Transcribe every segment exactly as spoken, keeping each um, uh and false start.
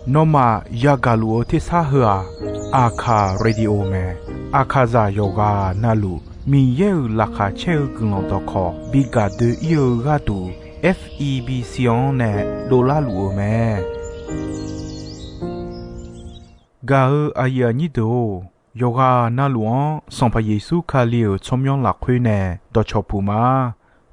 Nawmaf yagaq luf-eu tersar heu-aq, Aqkaq Radio mae. Aqkaqzaq yawqghaq navluf Miqyaer-euq laqkhaq caer-eu guiqlanq dawqkawq bi gaq doe-ir-eu gharduq, F E B C-anr nae dovlar luf-eu mae. Gaq-eu aqyuif aqnyir deuq-or, yawqghaq navluf-anr Sanqpaq Yeqsur Kali-euq tsawrmyanr lafkhoer nae dawqcawq puq ma.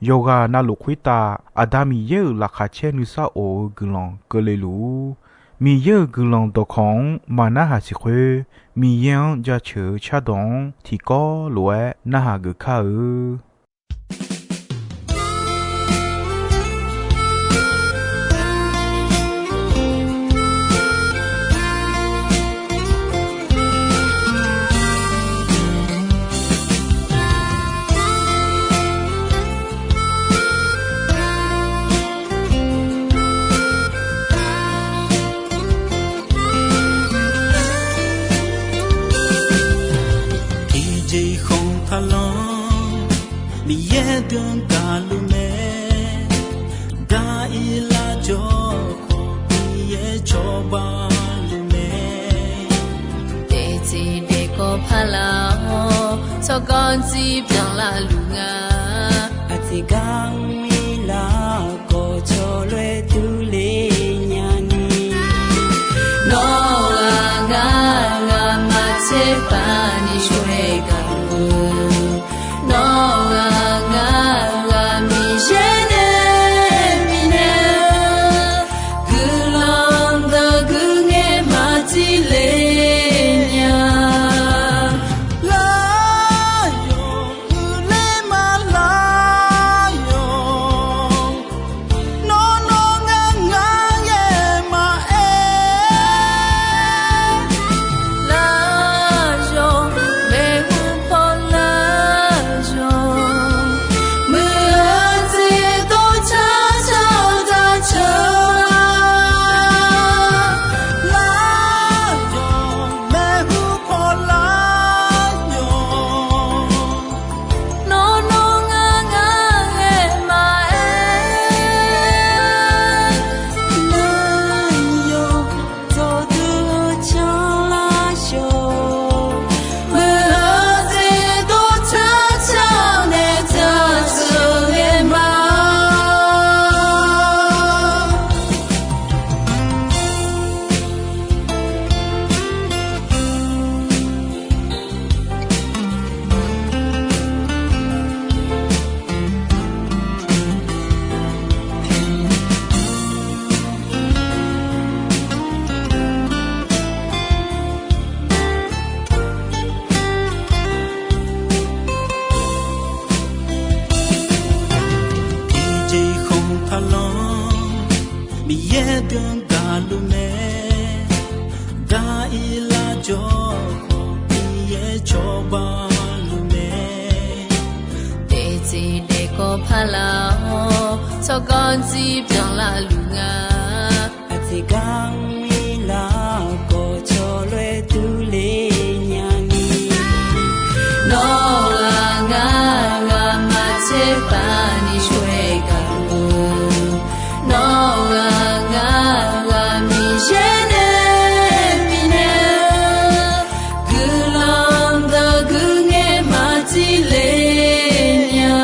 Yawqghaq navluf khoertav Aqda Miqyaer-euq laqkhaq caer nuisar of-eu guiqlanq keuvle luf-ur. Miqyaer-euq guiqlanq dawqkawq-anr maq narhaq siq khoer, Miqyaer-anr jaceuq-eu cardawq-anr tiqkawv lof-aer narhaq geuf kar-eu. Tiqjeq khanqtaq lanr Miqyaer deuq-anr gaqluf mae. Daq-ir lar jawr khawf Miqyaer cawba luf mae. Daefteq daefkawv paq laf-awr tsawrganr dzir byanlar luf nga. Aqteq gar mir lar khawf cawloer durler nyani. Nawr-aq ngar ngamaf tserpav ni shawr-aer gaq-eu. Nawr-aq ngar ngamaf Miqyaer nae bifnaeq-eu guiqlanq deuq guiqngaer maq tiqle nya. Lar yawq uiqler ma lar yawq. Nawr nawr ngar ngar ngae maqaer. Lar yawq maeqhu paw lar yawq. Muiq-eu jeq dov car car-eu daq ceuq-a. Lar yawq maeqhu paw lar yawq. Nawr nawr ngar ngar ngae maqaer. Lar yawq dawqdui-eu canlar yawq. Muiq-eu jeq dov car car-eu nae daq ceuq ngae ma. Tiqjeq khanqtaq lanr Miqyaer deuq-anr gaqluf mae. Daq-ir lar jawr khawf Miqyaer cawba luf mae. Daefteq daefkawv paq laf-awr tsawrganr dzir byanlar luf nga. Aqteq gar mir lar khawf cawloer durler nyani. Nawr-aq ngar ngamaf tserpav ni shawr-aer gaq-eu. Nawr-aq ngar ngamaf Miqyaer nae bifnaeq-eu guiqlanq deuq guiqngaer maq tiqle nya.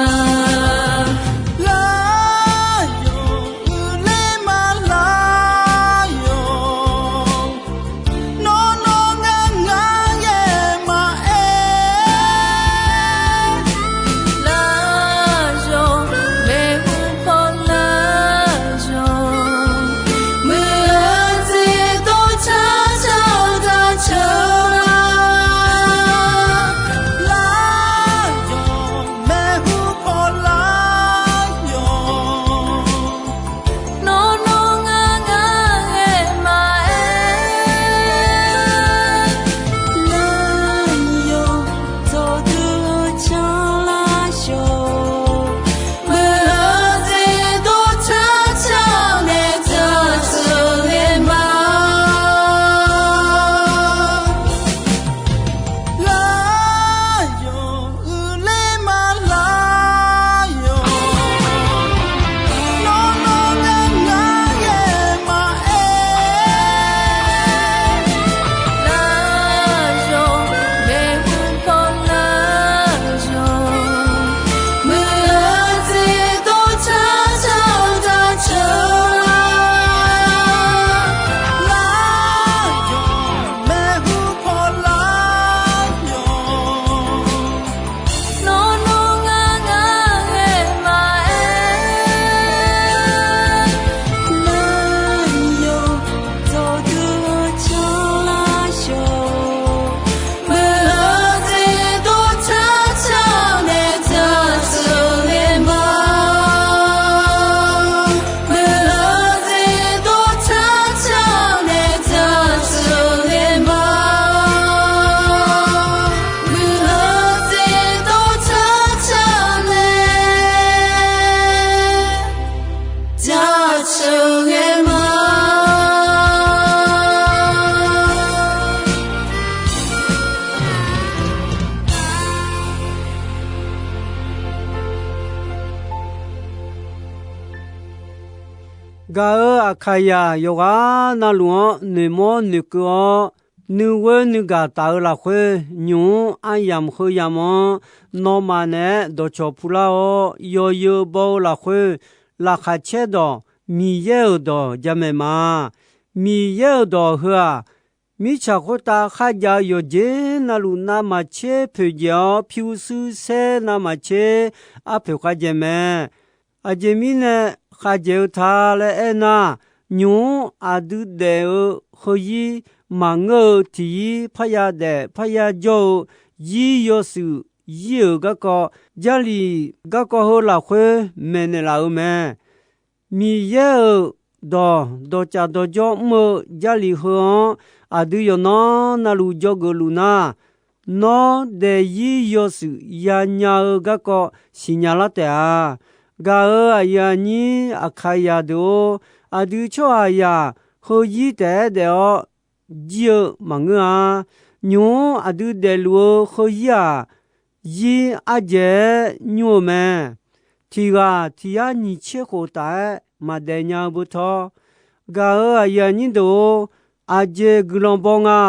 Lar yawq uiqler ma lar yawq. sheuqghae ma. Gaq-euq Aqkaqyaq yawqghaq navluf-anr noeqmawr noeqkeuv-awr, nuighoer nuigaq taf-eu lafkhoer, nymq-mr aryamq heu yamq-anr nawmaf naeq-aer dawqcawq pular-awr, yawzeu baw-eu lafkhoer, laqkhaq caer dawq, Miqyaer-euq dawq jamaeq ma. Miqyaer-euq dawq heu-aq, mirtsaq khoertav kharjav-eu yawqjeq navluf navmaqtser poeqdzaeq-awr, pyurshuir saer navmaqtser arpoeq khavjaeq mae. Aqjeq mirnae khavjaeq-eu ta laer aernar, nymq-mr aqdui daef-eu heuzir maqngeur-eu tiqzir parya daef parya jawr-eu zir yawshuif zir-euq garkawv, Jarlif garkawv heu lafkhoer maeqnaeq laf-euq mae. Miqyaer-euq dawq dawqcaf dawqjawr mr-eu Jarlif heu-anr aqdui yawqnan navluf dzawgeuf luf nar, nawr daefzir yawshuif yanya-eu garkawv siqnya lar taef-a. Gaq-euq aqyuif aqnyir Aqkaqyaq deuq-or, aqdui tsawrhaqzaq heuzir taef-aer daef-awr jir-eu maqngeur-a. Nymq-mr aqdui daefluf-eu heuzir-aq, zir ardzaeq-aer nymr-eu mae. Tiq ghaq tiq yar nyiq tser khof taf-aer maqdaef nya-eu beutawr, gaq-euq aqyuif aqnyir deuq-or, aqjeq guiqlanq baw nga.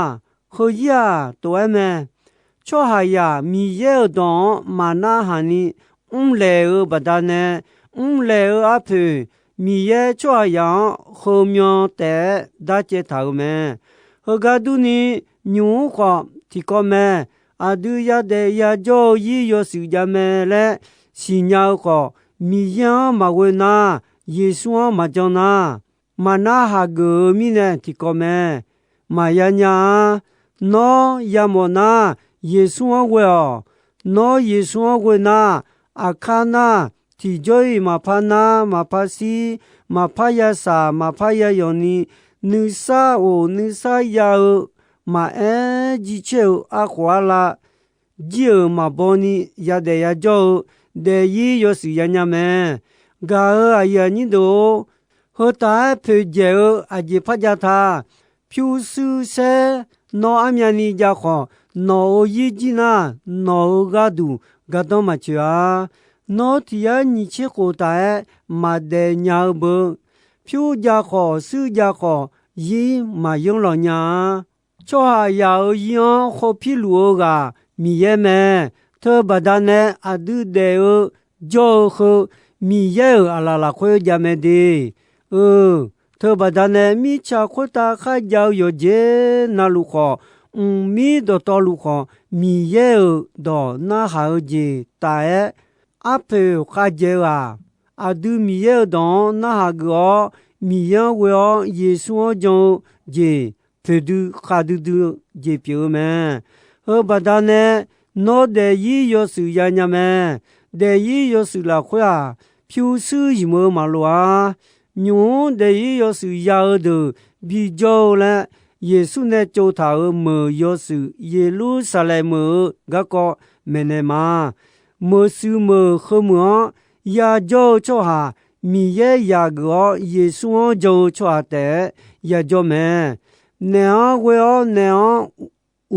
Heuzir-aq tof-aer mae. Tsawrhaqzaq Miqyaer-euq dawq-anr maqnar haq ni mrlaeq-eu baqdanae, mrlaeq-eu arpoeq Miqyaer tsawrhaqzaq-anr heumyan taef-aer darcaev taq-euq mae. Heugar durni, nymq-mr khawf tiqkawv mae. Aqdui yadaef yajawr-eu zir yawshuif jav mae laer siqnya-eu khawf, Miqyaer-anr maqghoe nar, Yeqsur-anr maqjan nar, maqnar haq geuf-eu mirnae tiqkawv mae. Maqya nya-a. Nawr yamawf nar, Yeqsur-anr ghoe-awq. Nawr Yeqsur-anr ghoe nar, aqkar nar, tiqjawr-iq maqpar nar maqpar shir, maqpar ya shaq maqpar ya yawq ni, nuisar of nuisar ya-eu maqaer jircaer-eu arkhof arlav jir-euq maqbaw ni yadaef yajawr-eu daefzir yawshuif yanya mae. Gaq-euq aqyuif aqnyir deuq-or, heu taf-aer poeqdzaeq-eu aqjeq par jav ta. Pyurshuir saer nawr armyavni jav khawf, nawq-euq zir jir nar, nawq-euq gharduq gardanr maqtsoeq-a. Nawr tiq yar nyiq tser khof taf-aer maqdaef nya-eu beu. Pyur jav khawf, shuir jav khawf, zir maqyanr lawq nya-a. Tsawrhaqzaq-euq zir-anr khov pir luf-eu ghaq Miqyaer mae. Teubaqda nae aqdui daef-eu jawr-eu heu Miqyaer-euq aqlaf lafkhoer jav mae de. Eu, teubaqda nae mirtsaq khoertav kharjav-eu yawqjeq navluf khawf, mqmir dawqtawvluf khawf, Miqyaer-euq dawq narhaq-eu jeq taf-aer arpoeq khavjaeq-eu-aq, aqdui Miqyaer-euq dawq-anr narhaq geuf-awr, Miqyaer-anr ghoe-awr Yeqsur-anr jan-eu jeq poeqdui khavdui dui-eu jeq pyeuf-eu mae. Heubaqda nae nawr daefzir yawshuif yanya mae. Daefzir yawshuif lafkhoer-aq, pyurshuir zmq-eu maqloq-a. Nymq-mr daefzir yawshuif ya-eu deuq bijawr-eu laer, Yeqsur nae tsovtaq-euq meuq yawshuif Yeqlursaqlaeq meuq-eu garkawv maeqnaeq ma. Meuq shuif meuq heumeuq-anr yajawr-eu tsawrhaq, Miqyaer yaq geuf-awr Yeqsur-anr jan-eu tsawrhaq taef-aer yajawr mae. Naeq-anr ghoe-awr naeq-anr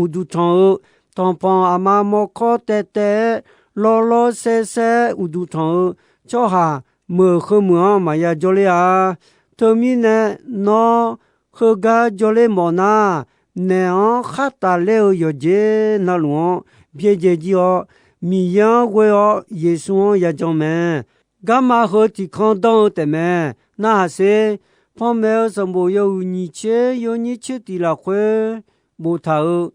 uqduq tanq-eu, tanqpanq aqma mawrkawr taev taev-aer lawrlawr saer saer uqduq tanq-eu tsawrhaq meuq heumeuq-anr maqya jawrler-a. Teumirnae nawr heugar jawrler mawf nar, naeq-anr khar tafler-eu yawqjeq navluf-anr byaerdzae jir-awr, Miqyaer-anr ghoe-awr Yeqsur-anr yajan mae. Garma heu tiqkanr danr-eu taefmae. Narhaq sher. Panmaeq-eu sanqbof yawhuiq nyiq tser yawnyir tser tiq lafkhoer boftaq-euq,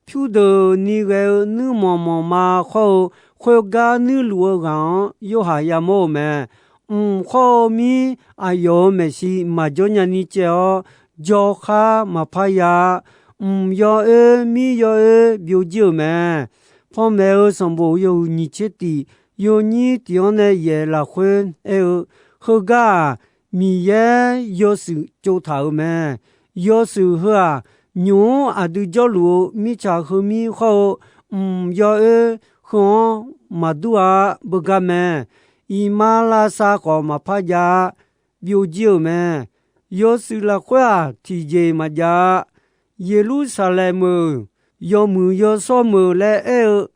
pyurdeuqni ghae-eu nuirmanq manqma khawr-eu khoergar nuirluf-eu ghaq-anr yorhaq yamawr-euq mae. Mq khawr-eu mir aqyawf-euq maeqshi maqjawr nyani caev-awr, jawrkhar maqpar ya-a. Mq yawoer mir yawoer byovjir-euq mae. Panmaeq-eu sanqbof yawhuiq nyiq tser tiq yawnyir tiq-anr nae yaef lafkhoer aer-eu, heugar-aq, Miqyaer yawshuif tsovtaq-euq mae. Yawshuif heu-aq, nymq-mr aqdui jawrluf-eu mirtsaq heumir khawr-eu mq yawoer heu-anr maqdur-a. Beugar mae. Iqmalavshav khawf maqpar jav-a. byovjir-euq mae. Yawshuif lafkhoer-aq, tiqjeq maqjav-a. Yeqlursaqlaeq meuq, yawmuiq yawshawr meuq laer aer-eu,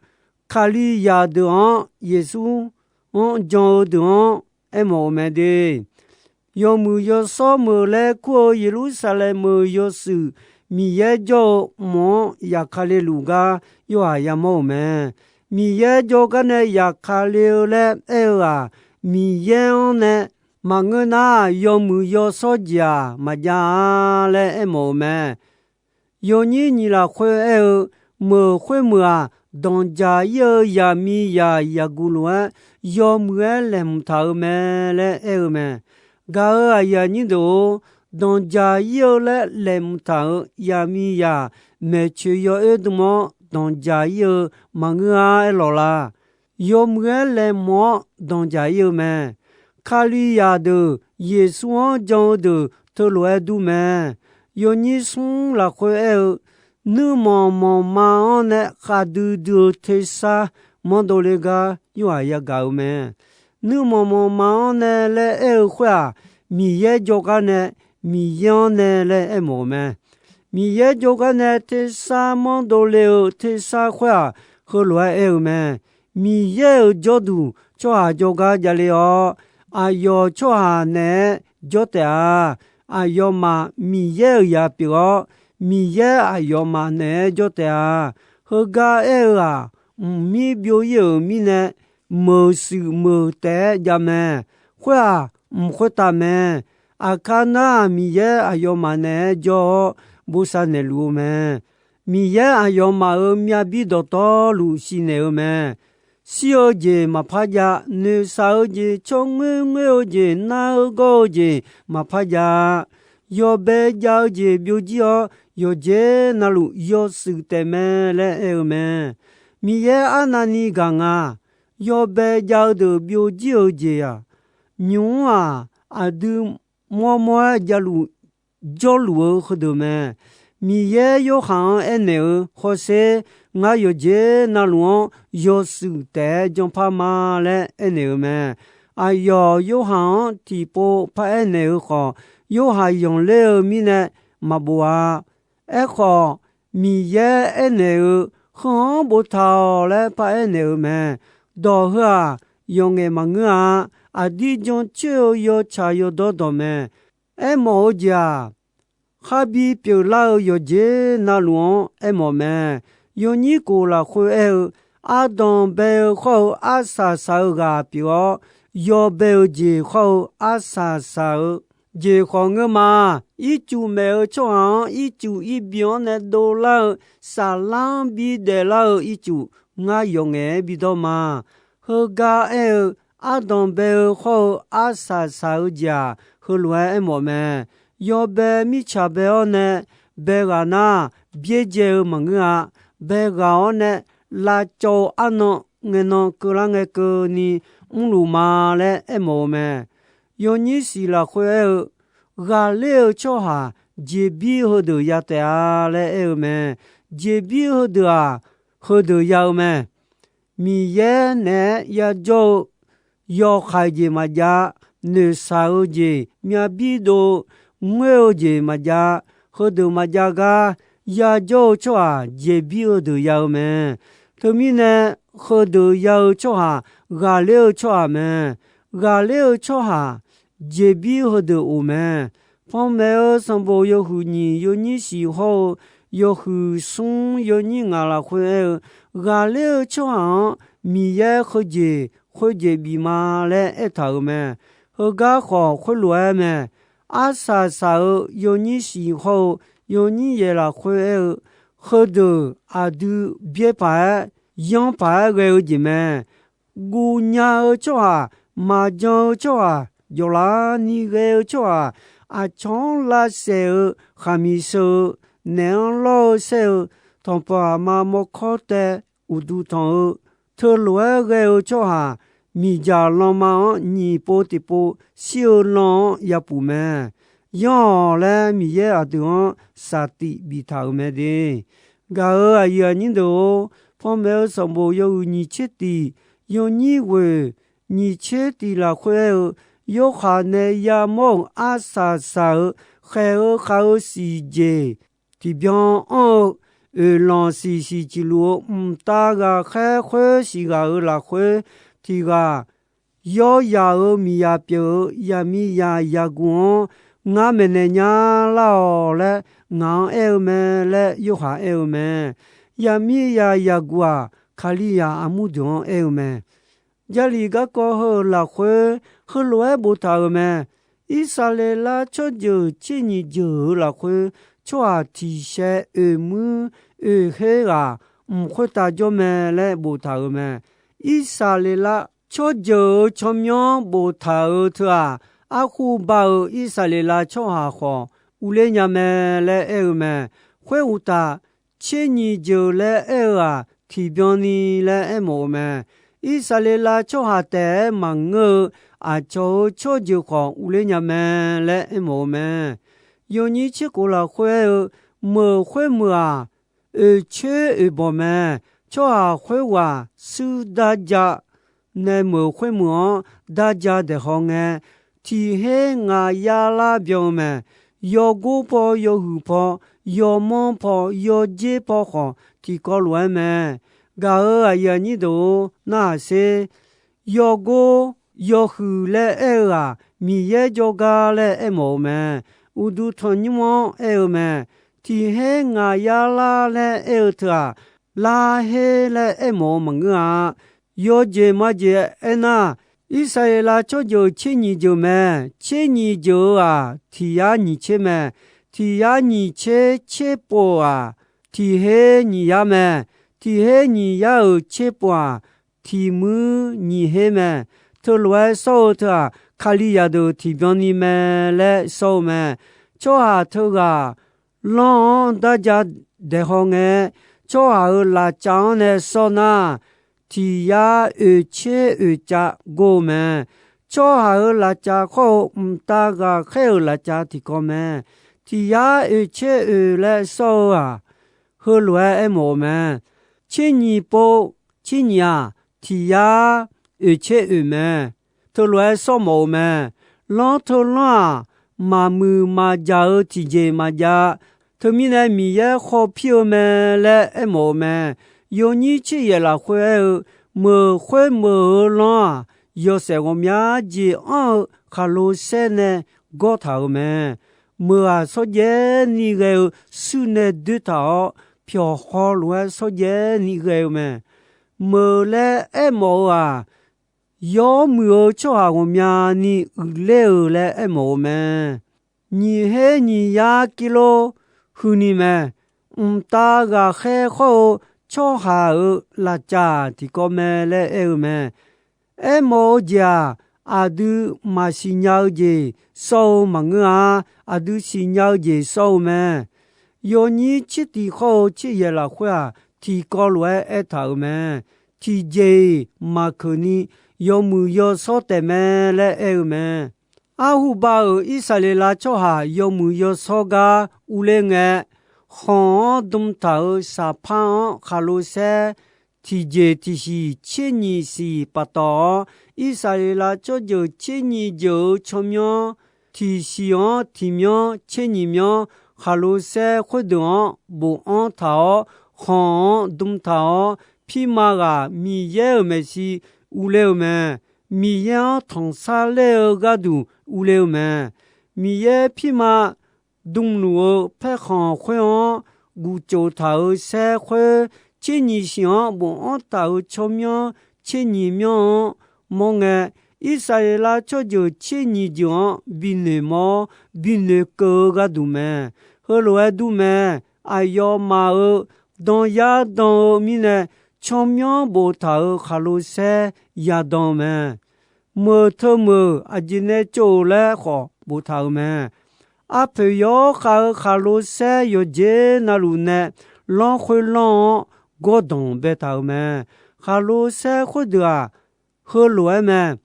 Kalizaq deuq-anr, Yeqsur-anr jan-eu deuq-anr aermawf-euq mae de. Yawmuiq yawshawr meuq laer kur-eu Yeqlursaqlaeq meuq yawshuif Miqyaer jawr-eu mq-anr yaqkale luf gar yorhaq yamawr-euq mae. Miqyaer jawrgar nae yaqkale-eu laer aer-eu-aq, Miqyaer-anr nae maqngeur nar, yawmuiq yawshawr jeq-aq maqjav-a laer aermawf-euq mae. Yawnyir nyiq lafkhoer aer-eu, meuq khoermeuq-aq, danqjaq ir-eu yaqmiqzaq yaqguq lof-aer, yawmuiq-aer laeqhmq taq-euq mae laer aer-eu mae. Gaq-euq aqyuif aqnyir deuq-or, danqjaq ir-eu laer laeqhmq taq-euq yaqmiqzaq maeqtsoeq yawoer dm-awr danqjaq ir-eu maqngeur-a aerlawq la. Yawmuiq-aer laeqhmq-awr danqjaq ir-eu mae. Kalizaq deuq Yeqsur-anr jan-eu deuq teulof-aer dur mae. Yawnyir smr lafkhoer aer-eu, nuirmanq manqma-anr nae khavdui dui-eu tersar manrdov le gar yorhaq yagaq-euq mae. Nuirmanq manqma-anr nae laer aer-eu khoer-aq, Miqyaer jawrgar nae, Miqyaer-anr nae laer aermawf-euq mae. Miqyaer jawrgar nae tersar manrdov le-eu tersar khoer-aq, heulof-aer aer-eu mae. Miqyaer-euq jawrduq tsawrhaq jawrgar javle-awr, aqyawf tsawrhaq naeq-aer jawr taef-a. Aqyawfmaf Miqyaer-euq zaq pyeuf-awr, Miqyaer aqyawfmaf naeq-aer jawr taef-a. Heugar aer-eu-aq, mqmir byov ir-euq mirnae, meuq shuif meuq taef-aer jav mae. Khoer-aq, mq khoertav mae. Aqkar nar-aq, Miqyaer aqyawfmaf naeq-aer jawr-awr, bosav naeqluf-eu mae. Miqyaer aqyawfmaf-euq myav bir dawqtawvluf siqnaeq-eu mae. Shir-eu jeq maqpar jav, noeqshaq-eu jeq, tsawrngoer ngoer-eu jeq, nar-eu gawr-eu jeq maqpar jav-a. Yawbae jav-eu jeq byovjir-awr, yawqjeq navluf yawshuif taef mae laer aer-eu mae. Miqyaer arnavni gaq nga. Yawbae jav-eu deuq byovjir-eu jeq-aq, nymq-mr-aq, aqdui mawrmawr-aer javluf jawrluf-eu heudeuq mae. Miqyaer Yorhaq-anr aernaeq-eu, hawsher, ngar yawqjeq navluf-anr yawshuif taef-aer janpar ma laer aernaeq-eu mae. Aqyawf Yorhaq-anr tiqpov paraer naeq-eu khawf, Yorhaq yanqler-eu mirnae maqbof-a. Aerkhawf, Miqyaer aernaeq-eu, heu-anr boftaq-awq laer paraer naeq-eu mae. Dawq heu-aq, yawqngaef maqngeur-a. Aqdir jancoer-eu yawtsaq yawdawr dawq mae. Aermawf-eu jeq-aq, kharbi pyeuflar-eu yawqjeq navluf-anr aermawf mae. Yawnyir kof lafkhoer aer-eu, ardanq bae-eu khawr-eu arsaq saq-eu ghaq pyeuf-awr, yawbae-eu jeq khawr-eu arsaq saq-eu jeq khawf ngeur ma. Ircuf maeq-eu tsawrhaq-anr ircuf irbi-anr nae dovlar-eu, saflar-anr bidaef lar-eu ircuf ngar yawqngaef-aer bidawr ma. Heugar aer-eu, ardanq bae-eu khawr-eu arsaq saq-eu jeq-aq, heulof-aer aermawf mae. Yawbae mirtsaq bae-awr nae bae ghaq nar, byaerdzae-eu maqngeur-a. Bae ghaq-awr nae lavcawv-eu arnan ngaenan keuvlar ngae keuvni mrluf ma laer aermawf-eu mae. Yawnyir shiq lafkhoer aer-eu, ghaqler-eu tsawrhaq jeqbir heudeuq ya taef-a laer aer-eu mae. Jeqbir heudeuq-aq, heudeuq ya-eu mae. Miqyaer naeq-aer yajawr-eu yawkhaeq jeq maqjav, noeqshaq-eu jeq, myavbir dov-eu, ngoer-eu jeq maqjav, heudeuq maqjav gar, yajawr-eu tsawrhaq jeqbir heudeuq ya-eu mae. Teumirnae, heudeuq ya-eu tsawrhaq ghaqler-eu tsawrhaq mae. Ghaqler-eu tsawrhaq jeqbir heudeuq of mae. Panmaeq-eu sanqbof yawhuiq nyiq yawnyir shiq hawr-eu yawhuiq smr yawnyir ngaq lafkhoer aer-eu, ghaqler-eu tsawrhaq-anr Miqyaer heujeq khoerjeq bif ma laer aertaq-euq mae. Heugar khawf khoerlof-aer mae. Arsaq saq-eu yawnyir shiq hawr-eu yawnyir yaeq lafkhoer aer-eu, heudeuq aqdui byaer paq-aer, yanr paq-aer ghae-eu jeq mae. Guv nya-eu tsawrhaq, maqjan-eu tsawrhaq, jawqlafni ghae-eu tsawrhaq, aqcawq-anr lavsaef-eu, khaqmiq sheu-eu, naef-anr lawr-eu saer-eu, tanqpanq aqma mawrkawr tae uqduq tanq-eu, teulof-aer ghae-eu tsawrhaq, miqdzaq lanma-anr nyiq pov tiqpov shir-eu lan-anr yapuf mae. Yanr-awq laer Miqyaer aqdui-anr saqtif biftaq-euq mae de. Gaq-euq aqyuif aqnyir deuq-or, panmaeq-eu sanqbof yawhuiq nyiq tser tiq, yawnyir ghoeq nyiq tser tiq lafkhoer aer-eu, Yorhaq nae yamawr-euq arsaq saq-euq khaeq-eu khav-eu siqjeq tiqbyan anr-eu, oeqlanq siqsiq ciqluf-eu mqtav ghaqkhaer khoer siqghaq-euq lafkhoer tiq ghaq, yawr yaq-euq miqyaq pyeuf-eu yaqmiqyaq yaqguq-anr ngar maeqnaeq nya lar-awq laer ngaq-anr aer-eu mae laer Yorhaq aer-eu mae. Yaqmiqyaq yaqguq-aq, Kalizaq armur deuq-anr aer-eu mae. Jarlif garkawv heu-euq lafkhoer heulof-aer boftaq-euq mae. Irsaqleqlav tsawrjeuq tser nyiq jeuq-euq lafkhoer, tsawrhaq tiq shae oeq muir oeq her ghaq mq khoertav jawr mae laer boftaq-euq mae. Irsaqleqlav tsawrjeuq-euq tsawrmyanr boftaq-euq teu-aq, arhu ba-euq Irsaqleqlav tsawrhaq khawf urler nya mae laer aer-eu mae. Khoeruqtaf, tser nyiq jeuq laer aer-eu-aq, tiqbyan ni laer aermawf-eu mae. Irsaqleqlav tsawrhaq taef-aer maqngeur-eu aqcawq-euq tsawrjeuq khawf urler nya mae laer aermawf-eu mae. Yawnyir tser khof lafkhoer aer-eu, meuq khoermeuq-aq, oeqtser oeqbawq mae. Tsawrhaq khoerghaq shuir darja nae meuq khoermeuq-anr darja daeqhaw ngae, tiq her ngaq yar lar byan-eu mae. Yawgor paw, yawhuiq paw, yawmanr paw, yawdzer paw khawf tiqkawv lof-aer mae. Gaq-euq aqyuif aqnyir deuq-or, narhaq sher. Yawgor yawhuiq laer aer-eu-aq, Miqyaer jawrgar laer aermawf-eu mae. Uqduq tanqnymr-anr aer-eu mae. Tiq her ngaq yar lar laer aer-eu teu-aq, lar her laer aermawf-eu maqngeur-a. Yawjeq majeq aernar, Irsaqleqlav tsawrjeuq tser nyiq jeuq mae. Tser nyiq jeuq-eu-aq, tiq yar nyiq tser mae. Tiq yar nyiq tser tser pov-aq, tiq her nyiq yar mae. Tiq her nyiq yar-euq tser pov-aq, tiq muir nyiq her mae. Teulof-aer sawr-eu teu-aq, Kalizaq deuq tiqbyan ni mae laer sawr-eu mae. Tsawrhaq teughaq lanr-anr darja daeqhaw ngae, tsawrhaq-euq lafcav-anr nae sawr nar, tiq yar oeq tser oeq cav gor-eu mae. Tsawrhaq-euq lafcav khawr-eu mqtav ghaqkhaer-euq lafcav tiqkawv mae. Tiq yar oeq tser oeq laer sawr-eu-aq, heulof-aer aermawf-eu mae. Tser nyiq pov tser nyiq-aq, tiq yar oeq tser oeq mae. Teulof-aer sawr mawf-eu mae. Lanr teu lanr-aq, maqmuiq maqjaq-eu tiqjeq maqjav. Teumirnae Miqyaer khawpir-eu mae laer aermawf-eu mae. Yawnyir tser yaef lafkhoer aer-eu, meuq khoer meuq-eu lanr-aq, yawshaef ghawqmya jeq anr-eu khaqlo saer nae gawr taq-euq mae. Meuq-aq, shawrjaev ni ghae-eu shuir nae doer taq-awr, pyawq haw lof-aer shawrjaev ni ghae-eu mae. Meuq laer aermawf-eu-aq, yawmuiq-eu tsawrhaq ghawqmyani uiqler-euq laer aermawf-eu mae. Nyiq her nyiq yar kirlor huini mae. Mqtav ghaqkhaer khawr-eu tsawrhaq-euq lafcav tiqkawv mae laer aer-eu mae. Aermawf-eu jeq-aq, aqdui maqsiq nya-eu jeq sawr-eu maqngeur-a. Aqdui siqnya-eu jeq sawr-eu mae. Yawnyir tser tiq khawr-eu tser yaef lafkhoer-aq, tiqkawv lof-aer aertaq-euq mae. Tiqjeq-iq maqkeuq ni yawmuiq yawshawr taef mae laer aer-eu mae. Arhu ba-euq Irsaqleqlav tsawrhaq yawmuiq yawshawr gar urler ngae, khanq-anr dm taq-euq saqpar-anr khaqlo saer tiqjeq tiqsiq tser nyiq siq paftawf-awr, Irsaqleqlav tsawrjeuq tser nyiq jeuq-euq tsawrmyanr tiqsiq-anr tiqmyanr tser nyiq myanr khaqlo saer khoerdeuq-anr bofanr taq-awr, khanq-anr dm taq-awr, pirma ghaq Miqyaer-euq maeqshi urler-eu mae. Miqyaer-anr tanqsar ler-eu gharduq urler-eu mae. Miqyaer pirma dmluf-eu paerkhanq khoer-anr gufcof taq-euq saer khoer, tser nyiq siq-anr bofanr taq-euq tsawrmyanr tser nyiq myanr-anr mawr ngae, Irsaqleqlav tsawrjeuq tser nyiq jeuq-anr binoeq mawr-awr, binoeq keuv-eu gharduq mae. Heulof-aer dur mae. Aqyawfmaf-euq danyar dan-eu mirnae, tsawrmyanr boftaq-euq khaqlo saer yadan-eu mae. Meuq teu meuq aqjeq nae tsov-euq laer khawf boftaq-euq mae. Arpoeq yawkhav-eu khaqlo saer yawqjeq navluf nae lanr khoer lanr-anr gawrdanq baetaq-euq mae. Khaqlo saer khoerdeuq-aq, heulof-aer mae.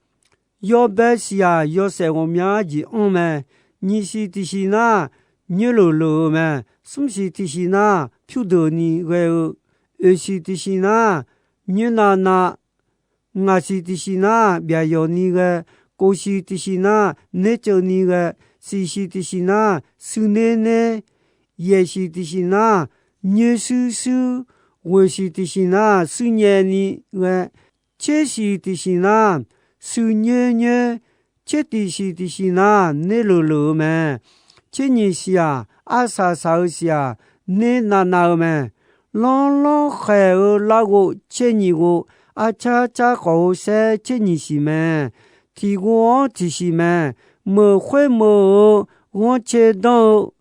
Yawbae siq-aq, yawshaef ghawqmya jeq anr mae. Nyiq siq tiqsiq nar, nyoerleuq leuq-eu mae. Smr siq tiqsiq nar, pyurdeuq ni ghae-eu. Oeq siq tiqsiq nar, nyoernav nav. Ngaq siq tiqsiq nar, byaqyawq ni ghae. Kof siq tiqsiq nar, ner ceuvni ghae. Siq siq tiqsiq nar, sui ner ner. Yaeq siq tiqsiq nar, nyoer shuir shuir. Ghoeq siq tiqsiq nar, shuir nyaevni ghae. Tser siq tiqsiq nar, sui nyoer nyoer. Tser tiqsiq tiqsiq nar, ner leuq leuq-eu mae. Tser nyiq siq-aq, arsaq saq-eu siq-aq, ner navnav-eu mae. Lanrlanr khaeq-eu larghov tser nyiq ghov, arcar car khawf-eu saer tser nyiq siq mae. Tiq ghov-anr tiqsiq mae. Meuq khoer meuq-eu ghanrcae danr-eu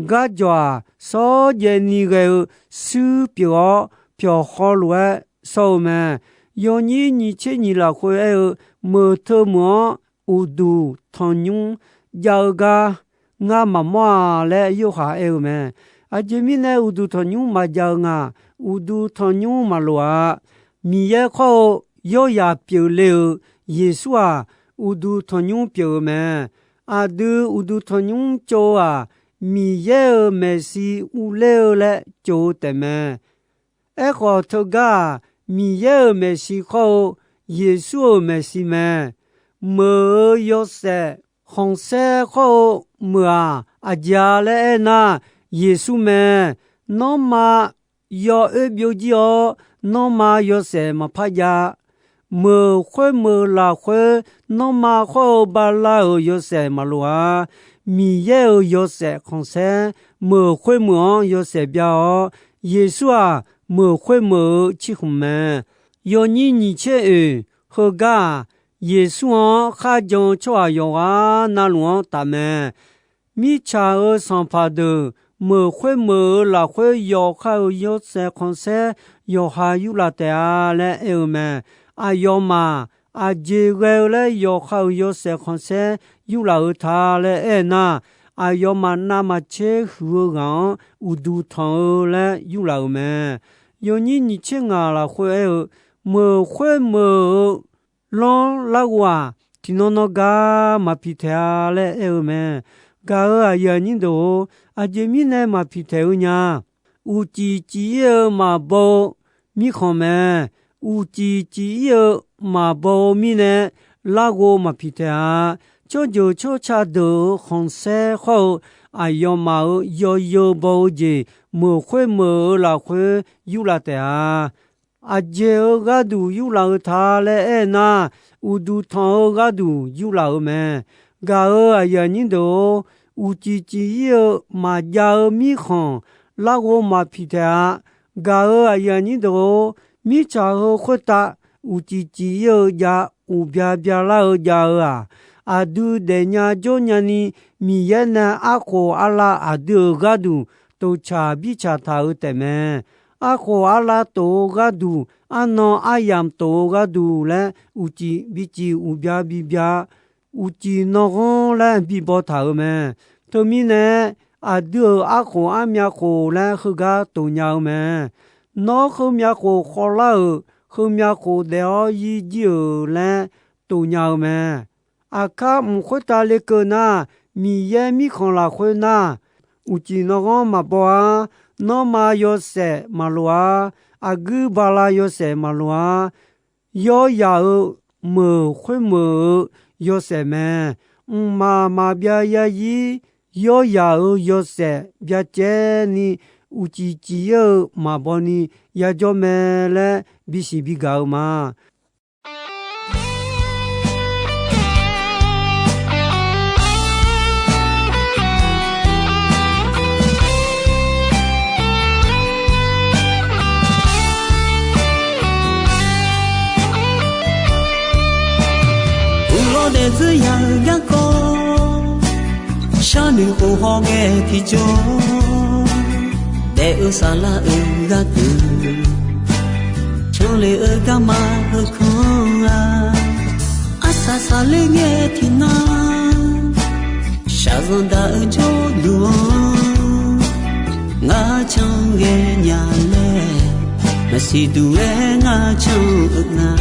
garjawq-aq, shawr jaevni ghae-eu shuir pyeuf-awr, pyawq khawlof-aer shawr-eu mae. Yawnyir nyiq tser nyiq lafkhoer aer-eu, meuq teu meuq-anr uqduq tanqnymr jav-eu gar ngar maqmawr-a laer Yorhaq aer-eu mae. Aqjeq mirnae uqduq tanqnymr maqjav-eu nga. Uqduq tanqnymr maqloq-a. Miqyaer khawr-eu Yawrzaq pyeufle-euq Yeqsur-aq, uqduq tanqnymr pyeuf-eu mae. Aqdui uqduq tanqnymr tsov-eu-aq, Miqyaer-euq maeqshi uvler-eu laer tsov-eu taefmae. Aerkhawf, teugar-aq, Miqyaer-euq maeqshi khawr-eu Yeqsur-euq maeqshi mae. Meuq-euq yawshaef khanqsaer khawr-eu meuq-aq, aqjeq-a laer aernar, Yeqsur mae. Nanrma yawoer byovjir-awr, nanrma yawshaef maqpar jav. Meuq khoermeuq lafkhoer nanrma khawr-eu bala-euq yawshaef maqloq-a. Miqyaer-euq yawshaef khanqsaer meuq khoermeuq-anr yawshaef bya-awr, Yeqsur-aq, meuq khoermeuq-eu cirkhmq mae. Yawnyir nyiq tser oeq heugar-aq, Yeqsur-anr kharjan-eu tsawrhaq yawqghaq navluf-anr tafmae. Mirtsaq-euq sanqpaq deuq meuq khoermeuq-euq lafkhoer yawqha-euq yawshaef khanqsaer yawqha yurlaf taef-a laer aer-eu mae. Aqyawfmaf aqjeq ghae-eu laer yawqha-euq yawshaef khanqsaer yurlaf-eu ta laer aernar, aqyawfmaf navmaqtser huiq-eu ghaq-anr uqduq tanq-eu laer yurlaf-euq mae. Yawnyir nyiq tser ngaq lafkhoer aer-eu, meuq khoermeuq-eu lanr larghov-aq, tiqnan nan gar maqpiq taeq-a laer aer-eu mae. Gaq-euq aqyuif aqnyir deuq-or, aqjeq mirnae maqpiq taeq-eu nya. Uqcif cif-ir-eu maqbaw-eu mirkhanq mae. Uqcif cif-ir-eu maqbaw-eu mirnae, larghov maqpiq taeq-a. Tsawrjeuq tsawrca deuq-euq khanqsaer khawr-eu aqyawfmaf-euq yawzeu baw-eu jeq meuq khoermeuq-euq lafkhoer yurlaf taef-a. Aqjeq-euq gharduq yurlaf-eu ta laer aernar, uqduq tanq-eu gharduq yurlaf-euq mae. Gaq-euq aqyuif aqnyir deuq-or, uqcif cif-ir-eu maqjav-eu mirkhanq larghov maqpiq taeq-a. Gaq-euq aqyuif aqnyir deuq-or, mirtsaq heu khoertav uqcif cif-ir-eu jav, uqbya byalar-eu jav-eu-aq, aqdui daefnya jawrnya ni Miqyaer nae arkhof arlav aqdui-euq gharduq toqcaq bircaq taq-eu taefmae. Arkhof arlav tof-eu gharduq, arnan aryamq tof-eu gharduq laer uqcif bicif uqbya bibya, uqcif nanghanr laer bibaw taq-euq mae. Teumirnae, aqdui-euq arkhof armyav khof laer heugar tof nya-eu mae. Nawr heumyav khof khawvlar-euq, heumyav khof daef-awr yir jir-euq laer tof nya-eu mae. Aqkar mq khoertav lekeuv nar, Miqyaer mirkhanq lafkhoer nar, uqcif nanghanr maqbaw-ar. Nanrma yawshaef maqloq-ar. Aqguir bala yawshaef maqloq-ar. Yawryaq-euq meuq khoermeuq-eu yawshaef mae. Mqmaq maqbyav yarzir yawryaq-euq yawshaef byacaevni uqcif cif-ir-eu maqbaw ni yajawr mae laer bisiq bigaq-eu ma. Uqlawr daefzir ya-eu garkawv, sharnoeq khof hawngae tiqjawr, daef-eu saflar-euq gharduq, canle-eu garma heukanr-a. Arsaq saqler ngae tiqnan, shaqzanq daq-eu jawrduq-anr, ngar can ghae nya laer, maqsiq duq-aer ngar can-eu nga.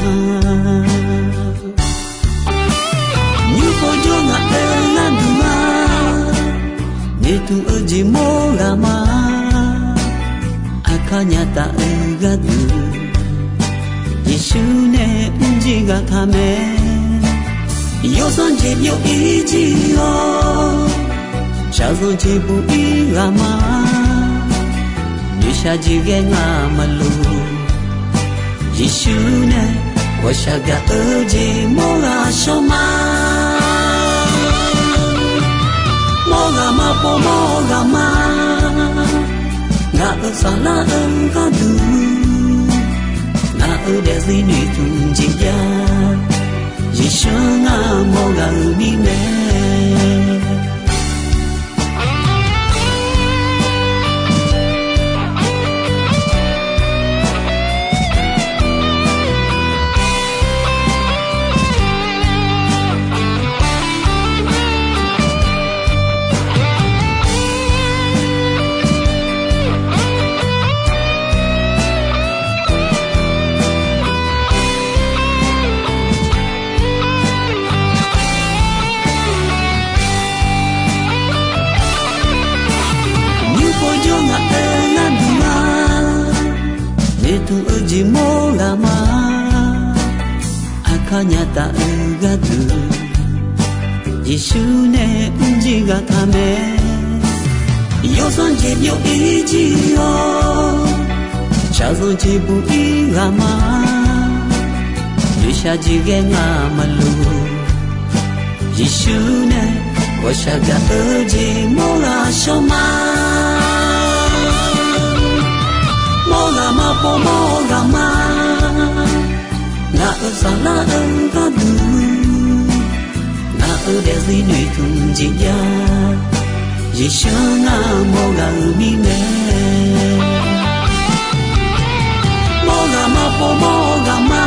Nymr pov jawr ngaq-euq gharduq-a, noeqtmq-eu jeq mawr ghaq ma. Aqkar nyaf taf-eu gharduq, Yeqsur nae mrjir ghaq taq mae. Yawsanr jeq byov-ir jir-awr, shaqzanq jeq buq-ir ghaq ma. Noeqshaq jeq ghae ngamaf luf, Yeqsur nae ghawqshaq gaq-eu jeq mawr ghaq shawr ma. Mawr ghaq ma pov mawr ghaq ma. Ngaq-euq saflar-eu gharduq, ngaq-euq daefzir noeqtmq jeq jav, Yeqsur-anr ngar mawr ghaq-euq mirnae. Nymr pov jawr ngaq-euq gharduq-a, noeqtmq-eu jeq mawr ghaq ma. Aqkar nyaf taf-eu gharduq, Yeqsur nae mrjir ghaq taq mae. Yawsanr jeq byov-ir jir-awr, shaqzanq jeq buq-ir ghaq ma. Noeqshaq jeq ghae ngamaf luf, Yeqsur nae ghawqshaq gaq-eu jeq mawr ghaq shawr ma. Mawr ghaq ma pov mawr ghaq ma. Ngaq-euq saflar-eu gharduq, ngaq-euq daefzir noeqtmq jeq jav, Yeqsur-anr ngar mawr ghaq-euq mirnae. Mawr ghaq ma pov mawr ghaq ma.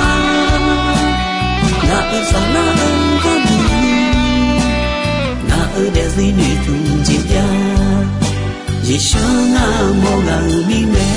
Ngaq-euq saflar-eu gharduq, ngaq-euq daefzir noeqtmq jeq jav, Yeqsur-anr ngar mawr ghaq-euq mirnae.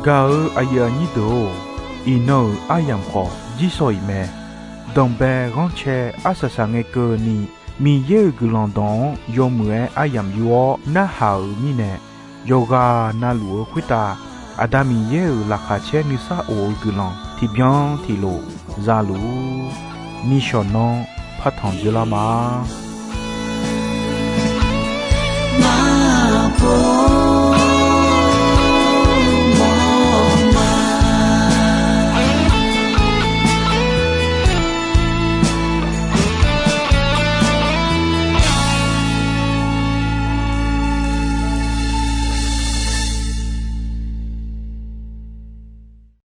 Gaq-eu aqyuif aqnyir deuq-or, iqnan-euq aryamq khawf jirsawq iq mae. Danqbae ghanrcae arsaq saq ngae keuvni, Miqyaer-euq guiqlanq dawq-anr yawmuiq-aer aryamq yur-awr narhaq-euq mirnae, yawqghaq na luf-eu khoertav Aqda Miqyaer-euq laqkhaq caer nuisar of-eu guiqlanq tiqbyan tiqlof za luf-ur. Nishawq nanr partanq dzeurlar ma.